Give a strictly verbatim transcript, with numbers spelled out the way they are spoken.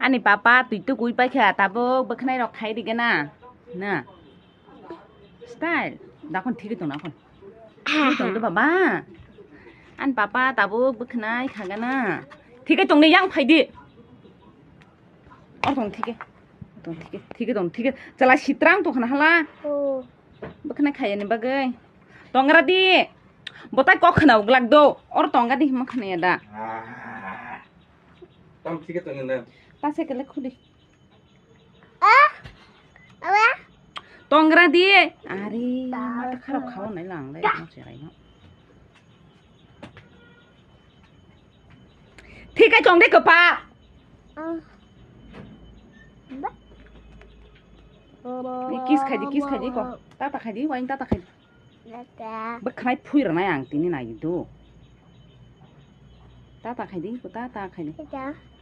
Ani papa twi tukui paikha, tabuk bwkhnai rok khai rige na. Na. Style. Dakon thik tong dakon. Thik tong do baba. Ani papa tabuk bwkhnai khaga na. Thik tong ni yang phai di. Or tong thik. Tong thik. Thik tong thik. Chala sitrang to khana hala. Oh. Bwkhnai khaya ni bagwi. Tongra di. Botai kok khna uglak do. Or tonga di hima khna ya da. Tam thik tong na. Ta se kele khuli. Ah? Awa? Tongra di. Ari, mata kharap khao nai lang dai, no se rai no. Thik ai chong de kapa. Ah. Ba. Ni kiss khai di, kiss khai di ko. Tata khai di, wain tata khai di. Tata. Bwkhnai phui rwnai ang tini nai do. Tata khai di, tata khai di. Tata.